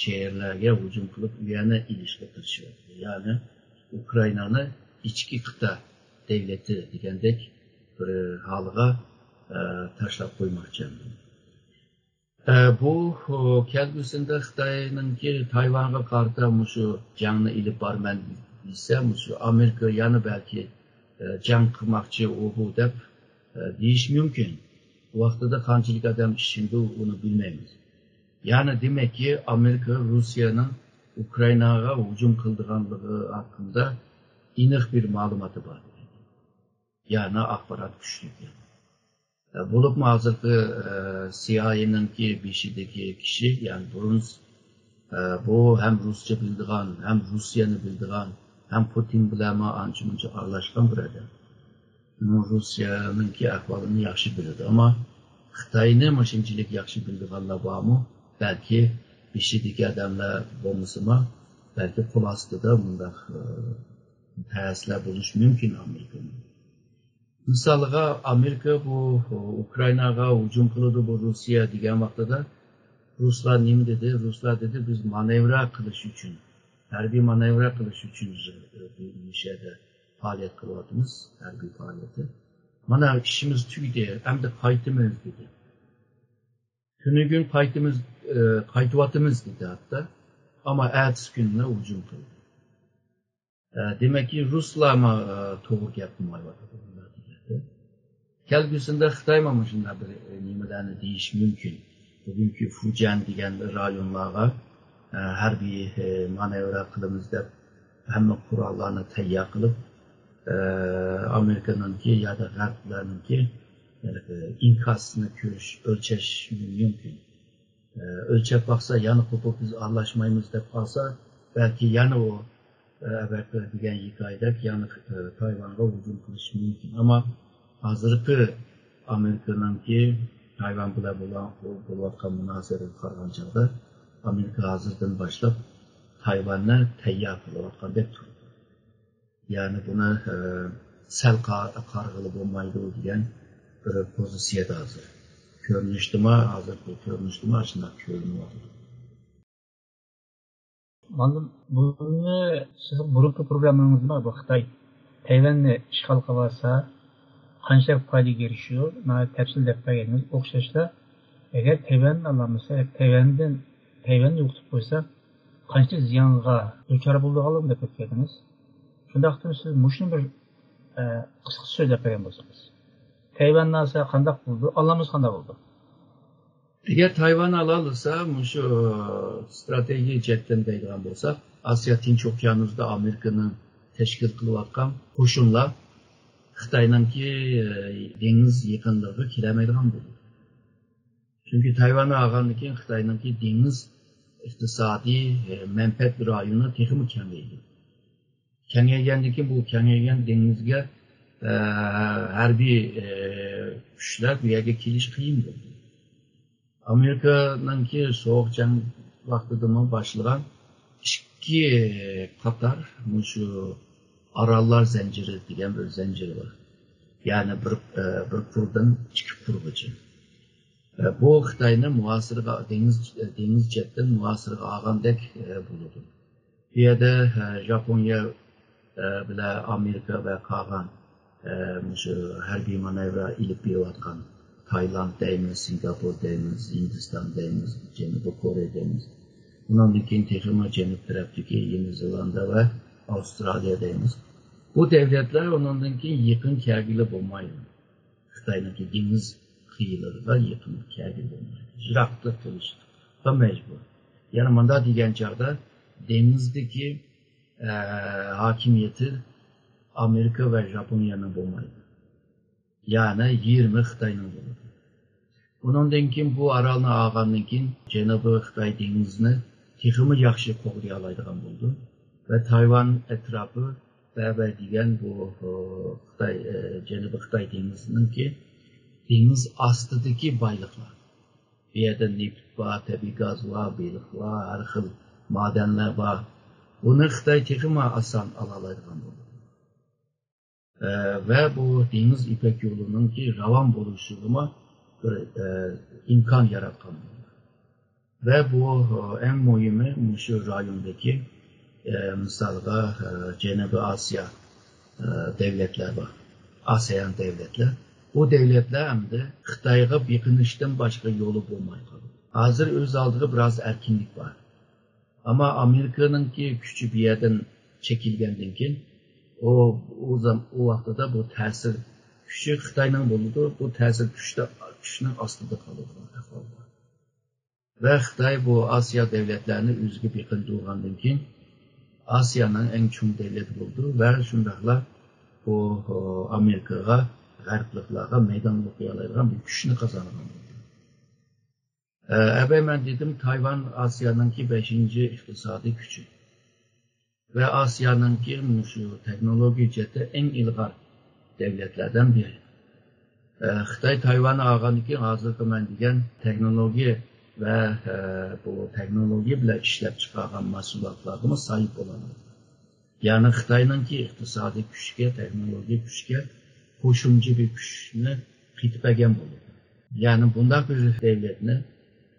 شەھەرلەرگە ھۇجۇم قىلىپ، ئۇ يەرنى ئېلىشقا تىرىشىۋاتىدۇ. يەنى ئۇكرائىنانى ئىچكى قىتئە دۆلىتى دېگەندەك بىر ھالغا، ئە، تاشلاپ قويماقچى. ئە، بۇ، ئۇ، كەلگۈسىدە خىتاينىڭكى تايۋانغا قارىتا مۇشۇ جەڭنى ئېلىپ بارىمەن دېسە، مۇشۇ ئامېرىكا يەنە بەلكى، ئە، جەڭ قىلماقچى ئۇ بۇ دەپ، ئە، دېيىشى مۇمكىن. ۋاقتىدا قانچىلىك ئادەم ئىشىنىدۇ، ئۇنى بىلمەيمىز. يەنى دېمەككى، ئامېرىكا روسىيەنىڭ ئۇكرائىناغا ھۇجۇم قىلىدىغانلىقى ھەققىدە ئېنىق بىر مەلۇماتى بار. يەنى ئاخبارات كۈچلۈك. بولۇپمۇ ھازىرقى، ئە، سىئايئېنىڭكى بېشىدىكى كىشى، يەنى برونز، ئە، بۇ ھەم رۇسچە بىلىدىغان، ھەم روسىيەنى بىلىدىغان، ھەم پۇتىن بىلەنمۇ ئانچە-مۇنچە ئارىلاشقان بىر ئادەم. ئۇنىڭ روسىيەنىڭكى ئەھۋالىنى ياخشى بىلىدۇ. ئەمما خىتاينى مۇشۇنچىلىك ياخشى بىلىدىغانلار بارمۇ؟ بەلكى بېشىدىكى ئادەملەر بولمىسىمۇ، بەلكى قول ئاستىدا مۇنداق، ئە، تەسىرلەر بولۇشى مۇمكىن ئامېرىكىنىڭ. مىسالغا، ئامېرىكا بۇ ئۇكرائىناغا ھۇجۇم قىلىدۇ، بۇ روسىيە دېگەن ۋاقتىدا، رۇسلار نېمە دېدى؟ رۇسلار دېدى، بىز مانېۋىر قىلىش ئۈچۈن، ھەربىي مانېۋىر قىلىش ئۈچۈن بىز، ئە، بۇ يەردە پائالىيەت قىلىۋاتىمىز، ھەربىي پائالىيەتى. مانا ئىشىمىز تۈگىدى، ئەمدى قايتىمىز دېدى. تۈنۈگۈن قايتىمىز، ئە، قايتىۋاتىمىز دېدى ھەتتا. ئەمما ئەتىسى كۈنلا ھۇجۇم قىلدى. ئە، دېمەككى، رۇسلارمۇ، ئە، توغرا گەپ قىلمايۋاتىدۇ بۇنداق دېگەندە. كەلگۈسىدە خىتايمۇ مۇشۇنداق بىر، ئە، نېمىلەرنى دېيىشى مۇمكىن. بۈگۈنكى فۇجيەن دېگەن رايونلارغا، ئە، ھەربىي، ئە، مانېۋىر قىلىمىز دەپ ھەممە قوراللارنى تەييار قىلىپ، ئە، ئامېرىكىنىڭكى يادا غەربلەرنىڭكى، ئە، ئىنكاسىنى كۆرۈش، ئۆلچەش مۇمكىن. ئۆلچەپ باقسا، يەنە قوپۇپ بىز ئارىلاشمايمىز دەپ قالسا، بەلكى يەنە ئۇ، ئەۋەتكە دېگەن ھېكايىدەك يەنە، تايۋانغا ھۇجۇم قىلىشى مۇمكىن. ئەمما ھازىرقى ئامېرىكىنىڭكى تايۋان بىلەن بولغان، بولۇۋاتقان مۇنازىرىگە قارىغان چاغدا، ئامېرىكا ھازىردىن باشلاپ تايۋاننى تەييار قىلىۋاتقاندەك تۇرىدۇ. يەنى بۇنى، ئە، سەل قا-، قارىغىلى بولمايدۇ دېگەن بىر پوزىتسىيەدە ھازىر. كۆرۈنۈشتىمۇ، ھازىرقى كۆرۈنۈشتىمۇ ئاشۇنداق كۆرۈنۈۋاتىدۇ. ماندىن بۇنى سىز بۇرۇنقى پروگراممىڭىزدا بۇ خىتاي تەيۋەننى ئىشغال قىلىۋالسا، قانچىلىك پايدىغا ئېرىشىدۇ؟ مانا تەپسىلىي دەپ بەرگەنىڭىز ئوخشاشلا، ئەگەر تەيۋەننى ئالالمىسا، تەيۋەندىن، تەيۋەننى يوقىتىپ قويسا، قانچىلىك زىيانغا دۇچار بولىدىغانلىقىنى دەپ ئۆتكەندىڭىز. شۇنداقتىمۇ سىز مۇشۇنى بىر، ئە، قىسقىچە سۆزلەپ بەرگەن بولسىڭىز. تەيۋەننى ئالسا قانداق بولىدۇ؟ ئالالمىسا قانداق بولىدۇ؟ ئەگەر تايۋاننى ئالالىسا، مۇشۇ، ئە، ئىستراتېگىيە جەھەتتىن دەيدىغان بولساق، ئاسىيا تىنچ ئوكيانۇسىدا ئامېرىكىنىڭ تەشكىل قىلىۋاتقان قوشۇنلار خىتاينىڭكى، ئە، دېڭىز يېقىنلىقىغا كېلەلمەيدىغان بولىدۇ. چۈنكى تايۋاننى ئالغاندىن كېيىن خىتاينىڭكى دېڭىز ئىقتىسادىي، ئە، مەنپەئەت رايونى تېخىمۇ كېڭەيدى. كېڭەيگەندىن كېيىن بۇ كېڭەيگەن دېڭىزگە، ئە، ھەربىي، ئە، كۈچلەر بۇ يەرگە كېلىش قىيىن بولدى. ئامېرىكىنىڭكى سوغۇق جەڭ ۋاقتىدىمۇ باشلىغان ئىككى قاتار مۇشۇ ئاراللار زەنجىرى دېگەن بىر زەنجىرى بار. يەنى بىر، ئە، بىر قۇردىن ئىككى قۇرغىچە. ئە، بۇ خىتاينى مۇھاسىرىگە، دېڭىز، دېڭىز جەھەتتىن مۇھاسىرىگە ئالغاندەك، ئە، بولىدۇ. بۇ يەردە، ئە، ژاپونىيە، ئە، بىلەن ئامېرىكا ۋە قالغان، ئە، مۇشۇ ھەربىي مانېۋىر ئېلىپ بېرىۋاتقان تايلاند دەيمىز، سىنگاپور دەيمىز، ھىندىستان دەيمىز، جەنۇبىي كورېيە دەيمىز. ئۇنىڭدىن كېيىن تېخىمۇ جەنۇب تەرەپتىكى يېڭى زېلاندىيە ۋە ئاۋسترالىيە دەيمىز. بۇ دەۋلەتلەر ئۇنىڭدىن كېيىن يېقىن كەلگىلى بولمايدۇ. خىتاينىڭكى دېڭىز قىيىلىرىغا يېقىن كەلگىلى بولمايدۇ. يىراقتا قېلىشقا مەجبۇر. يەنى مۇنداق دېگەن چاغدا دېڭىزدىكى، ئە، ھاكىمىيىتى ئامېرىكا ۋە ژاپونىيەنىڭ بولمايدۇ. يەنى يېرىمى خىتاينىڭ بولىدۇ. ئۇنىڭدىن كېيىن بۇ ئارالنى ئالغاندىن كېيىن جەنۇبىي خىتاي دېڭىزىنى تېخىمۇ ياخشى قوغدىيالايدىغان بولىدۇ. ۋە تايۋان ئەتراپى بەبە دېگەن بۇ، ئۇ، خىتاي، ئە، جەنۇبىي خىتاي دېڭىزىنىڭكى دېڭىز ئاستىدىكى بايلىقلار. بۇ يەردە نېفىت بار، تەبىئىي گاز بار، بېلىق بار، ھەر خىل مادەنلەر بار. بۇنى خىتاي تېخىمۇ ئاسان ئالالايدىغان بولىدۇ. ئە، ۋە بۇ دېڭىز يىپەك يولىنىڭكى راۋان بولۇشىغىمۇ بىر، ئە، ئىمكان ياراتقان بولىدۇ. ۋە بۇ، ئە، ئەڭ مۇھىمى مۇشۇ رايوندىكى، ئە، مىسالغا، ئە، جەنۇبىي ئاسىيا، ئە، دەۋلەتلەر بار. ئاسىيان دەۋلەتلەر. بۇ دەۋلەتلەر ئەمدى خىتايغا بېقىنىشتىن باشقا يولى بولماي قالدى. ھازىر ئۆز ئالدىغا بىراز ئەركىنلىك بار. ئەمما ئامېرىكىنىڭكى كۈچى بۇ يەردىن چېكىلگەندىن كېيىن، ئۇ، ئۇ زام-، ئۇ ۋاقتىدا بۇ تەسىر كۈچى خىتاينىڭ بولىدۇ، بۇ تەسىر كۈچتە، كۈچنىڭ ئاستىدا قالىدىغان ئەھۋال بار. ۋە خىتاي بۇ ئاسىيا دەۋلەتلەرنى ئۆزىگە بېقىندۇرغاندىن كېيىن، ئاسىيانىڭ ئەڭ چوڭ دەۋلىتى بولىدۇ ۋە شۇنداقلا بۇ، ئامېرىكىغا، غەربلىكلارغا مەيدان ئوقۇيالايدىغان بىر كۈچنى قازانغان بولىدۇ. ئە، ئەبەي مەن دېدىم، تايۋان ئاسىيانىڭكى بەشىنچى ئىقتىسادىي كۈچى. ۋە ئاسىيانىڭكى مۇشۇ تېخنولوگىيە جەھەتتە ئەڭ ئىلغار دەۋلەتلەردىن بىرى. ئە، خىتاي تايۋاننى ئالغاندىن كېيىن ھازىرقى مەن دېگەن تېخنولوگىيە ۋە، ئە، بۇ تېخنولوگىيە بىلەن ئىشلەپ چىقارغان مەھسۇلاتلارغىمۇ ساھىب بولالمايدۇ. يەنى خىتاينىڭكى ئىقتىسادىي كۈچكە، تېخنولوگىيە كۈچكە قوشۇمچە بىر كۈچنى قېتىپ بەرگەن بولىدۇ. يەنى بۇنداق بىر دەۋلەتنى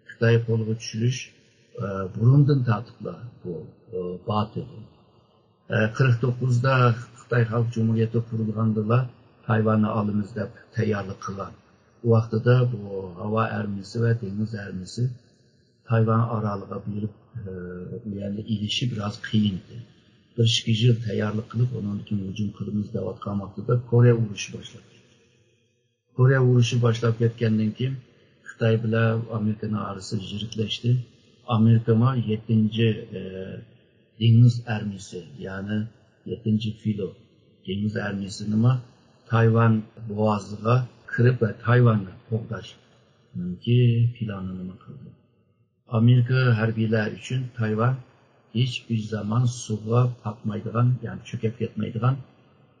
خىتاي قولىغا چۈشۈرۈش، ئە، بۇرۇندىن تارتىپلا بۇ، ئە، بار ئىدى. ئە، قىرىق توققۇزدا خىتاي خەلق جۇمھۇرىيىتى قۇرۇلغاندىلا تايۋاننى ئالىمىز دەپ تەييارلىق قىلغان. ئۇ ۋاقتىدا بۇ ھاۋا ئارمىيىسى ۋە دېڭىز ئارمىيىسى تايۋان ئارالىغا بېرىپ، ئە، ئۇ يەرنى ئېلىشى بىراز قىيىن ئىدى. بىر ئىككى يىل تەييارلىق قىلىپ، ئۇنىڭدىن كېيىن ھۇجۇم قىلىمىز دەۋاتقان ۋاقتىدا كورېيە ئۇرۇشى باشلاندى. كورېيە ئۇرۇشى باشلاپ كەتكەندىن كېيىن، خىتاي بىلەن ئامېرىكىنىڭ ئارىسى يىرىكلەشتى. ئامېرىكىمۇ يەتتىنچى، ئە، دېڭىز ئارمىيىسى، يەنى يەتتىنچى فلوت دېڭىز ئارمىيىسىنىمۇ تايۋان بوغازىغا كىرىپ ۋە تايۋاننى قوغداشنىڭكى پىلانىنىمۇ قىلدى. ئامېرىكا ھەربىيلەر ئۈچۈن تايۋان ھېچبىر زامان سۇغا پاتمايدىغان، يەنى چۆكۈپ كەتمەيدىغان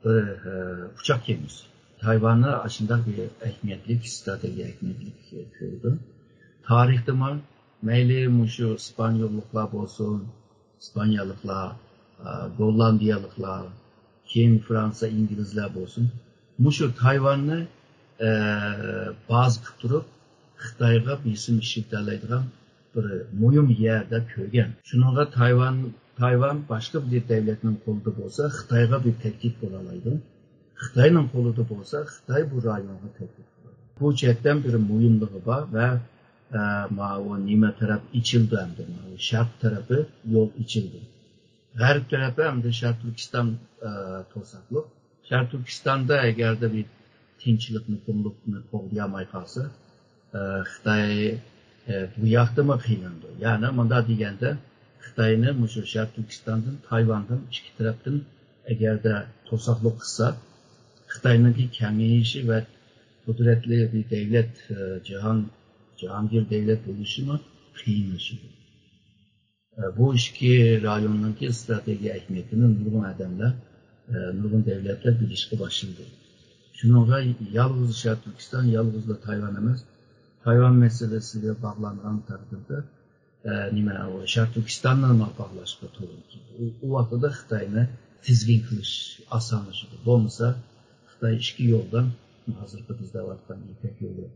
بىر، ئە، ئۇچاق كېمىسى. تايۋاننى ئاشۇنداق بىر ئەھمىيەتلىك، ستراتېگىيە ئەھمىيەتلىك كۆرىدۇ. تارىختىمۇ مەيلى مۇشۇ ئىسپانيوللۇقلار بولسۇن، ئىسپانىيەلىكلار، ئە، گوللاندىيەلىكلار، كېيىن فرانسىيە، ئىنگلىزلار بولسۇن، مۇشۇ تايۋاننى، ئە، بازا قىلىپ تۇرۇپ، خىتايغا بېسىم ئىشلىتەلەيدىغان بىر مۇھىم يەر دەپ كۆرگەن. شۇنىڭغا تايۋان، تايۋان باشقا بىر دەۋلەتنىڭ قولىدا بولسا، خىتايغا بىر تەھدىت بولالايدۇ. خىتاينىڭ قولىدا بولسا، خىتاي بۇ رايونغا تەھدىت بولىدۇ. بۇ جەھەتتىن بىر مۇھىملىقى بار ۋە، ئە، ماۋۇ نېمە تەرەپ ئېچىلدى ئەمدى، ماۋۇ شەرق تەرىپى يول ئېچىلدى. غەرب تەرىپى ئەمدى شەرقىي تۈركىستان، ئە، توساقلىق. شەرقىي تۈركىستاندا ئەگەردە بىر تىنچلىقنى، قۇملۇقنى قوغدىيالماي قالسا، ئە، خىتاي، ئە، بۇ ياقتىمۇ قىينىلىدۇ. يەنى مۇنداق دېگەندە، خىتاينى مۇشۇ شەرقىي تۈركىستاندىن، تايۋاندىن ئىككى تەرەپتىن ئەگەردە توساقلىق قىلسا، خىتاينىڭكى كېڭىيىشى ۋە قۇدرەتلىك بىر دەۋلەت، ئە، جاھان، جاھانگىر دەۋلەت بولۇشىمۇ قىيىنلىشىدۇ. ئە، بۇ ئىككى رايوننىڭكى ئىستراتېگىيە ئەھمىيىتىنى نۇرغۇن ئادەملەر، ئە، نۇرغۇن دەۋلەتلەر بىلىشكە باشلىدى. شۇنىڭغا يالغۇز شەرقىي تۈركىستان، يالغۇزلا تايۋان ئەمەس، تايۋان مەسىلىسىگە باغلانغان تەقدىردە، ئە، نېمە، ئۇ شەرقىي تۈركىستاننى باغلاشقا توغرا كېلىدۇ. ئۇ، ئۇ ۋاقتىدا خىتاينى تىزگىن قىلىش ئاسانلىشىدۇ. بولمىسا، خىتاي ئىككى يولدان، ھازىرقى بىز دەۋاتقان يىپەك يولى،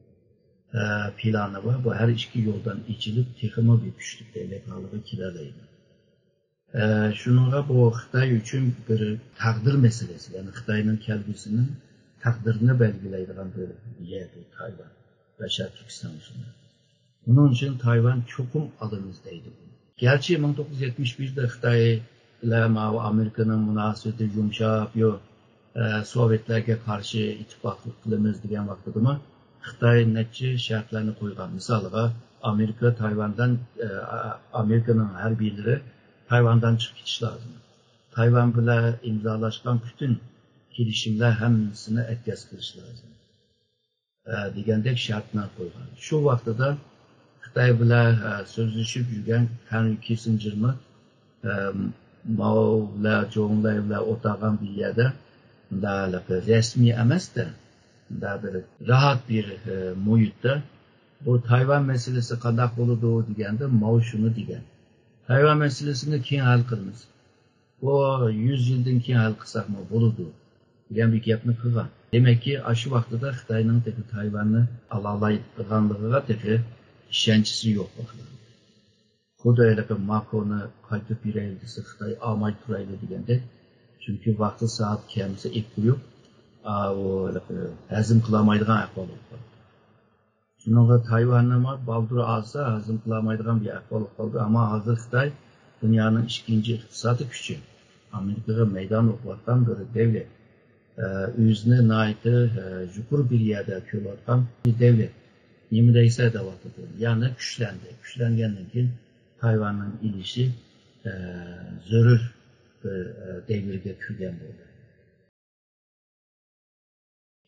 ئە، پىلانى بار. بۇ ھەر ئىككى يولدان ئېچىلىپ، تېخىمۇ بىر كۈچلۈك دۆلەت ھالىغا كېلەلەيدۇ. ئە، شۇنىڭغا بۇ خىتاي ئۈچۈن بىر تەقدىر مەسىلىسى، يەنى خىتاينىڭ كەلگۈسىنىڭ تەقدىرىنى بەلگىلەيدىغان بىر يەر بۇ تايۋان ۋە شەرقىي تۈركىستان ئۈچۈن. بۇنىڭ ئۈچۈن تايۋان چوقۇم ئالىمىز دەيدۇ. گەرچە مىڭ توققۇز يۈز يەتمىش بىردە خىتاي بىلەن ماۋۇ ئامېرىكىنىڭ مۇناسىۋىتى يۇمشاپ، يو، ئە، سوۋېتلەرگە قارشى ئىتتىپاقلىق قىلىمىز دېگەن ۋاقتىدىمۇ خىتاي نەچچە شەرتلەرنى قويغان. مىسالىغا، ئامېرىكا تايۋاندىن، ئە، ئامېرىكىنىڭ ھەربىيلىرى تايۋاندىن چىقىپ كېتىش لازىم. تايۋان بىلەن ئىمزالاشقان پۈتۈن كېلىشىملەر ھەممىسىنى ئەتكەس قىلىش لازىم، ئە، دېگەندەك شەرتلەر قويغان. شۇ ۋاقتىدا خىتاي بىلەن، ئە، سۆزلىشىپ يۈرگەن ھېنرى كىسسىنجېرمۇ، ئە، ماۋ بىلەن جوڭلەي بىلەن ئولتۇرغان بىر يەردە، مۇنداق رەسمىي ئەمەستە، مۇنداق بىر راھەت بىر، ئە، مۇھىتتا بۇ تايۋان مەسىلىسى قانداق بولىدۇ دېگەندە، ماۋ شۇنى دېگەن: تايۋان مەسىلىسىنى كېيىن ھەل قىلىمىز. بۇ يۈز يىلدىن كېيىن ھەل قىلساقمۇ بولىدۇ، دېگەن بىر گەپنى قىلغان. دېمەككى، ئاشۇ ۋاقتىدا خىتاينىڭ تېخى تايۋاننى ئالالايدىغانلىقىغا تېخى ئىشەنچىسى يوق بولغان. خۇددى ھېلىقى ماكرونى قايتۇرۇپ بېرەيلى دېسە، خىتاي ئالماي تۇرايلى دېگەندەك. چۈنكى ۋاقتى سائەت كەلمىسە ئېلىپ قويۇپ، ئا، ئۇ ھېلىقى ھەزىم قىلالمايدىغان ئەھۋال بولۇپ قالدى. شۇنىڭغا تايۋاننىمۇ بالدۇر ئالسا ھەزىم قىلالمايدىغان بىر ئەھۋال بولۇپ قالدى. ئەمما ھازىر خىتاي دۇنيانىڭ ئىككىنچى ئىقتىسادىي كۈچى، ئامېرىكىغا مەيدان ئوقۇۋاتقان بىر دەۋلەت. ئە، ئۆزىنى ناھايىتى، ئە، يۇقىرى بىر يەردە كۆرۈۋاتقان بىر دەۋلەت. نېمە دەيسە دەۋاتىدۇ. يەنى كۈچلەندى. كۈچلەنگەندىن كېيىن تايۋاننىڭ ئېلىشى، ئە، زۆرۈر بىر، ئە، دەۋرگە كىرگەن بولدى.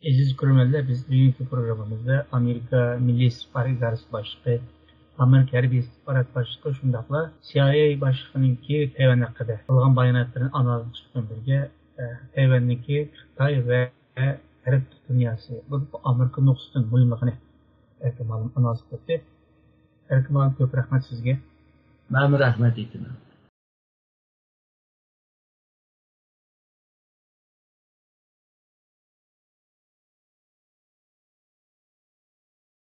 ئەزىز كۆرۈرمەنلەر، بىز بۈگۈنكى پروگراممىمىزدا ئامېرىكا مىللىي ئىستىخبارات ئىدارىسى باشلىقى، ئامېرىكا ھەربىي ئىستىخبارات باشلىقى، شۇنداقلا سىئايئېي باشلىقىنىڭكى تەيۋەن ھەققىدە قىلغان باياناتلىرىنى ئانالىز قىلىش بىلەن بىرگە، ئە، تەيۋەننىڭكى خىتاي ۋە غەرب دۇنياسى، بولۇپ ئامېرىكا نۇقتىسىدىن مۇھىملىقىنى ئەركىن مۇئەللىم ئانالىز قىلدى. ئەركىن مۇئەللىم، كۆپ رەھمەت سىزگە. مەنمۇ رەھمەت ئېيتىمەن.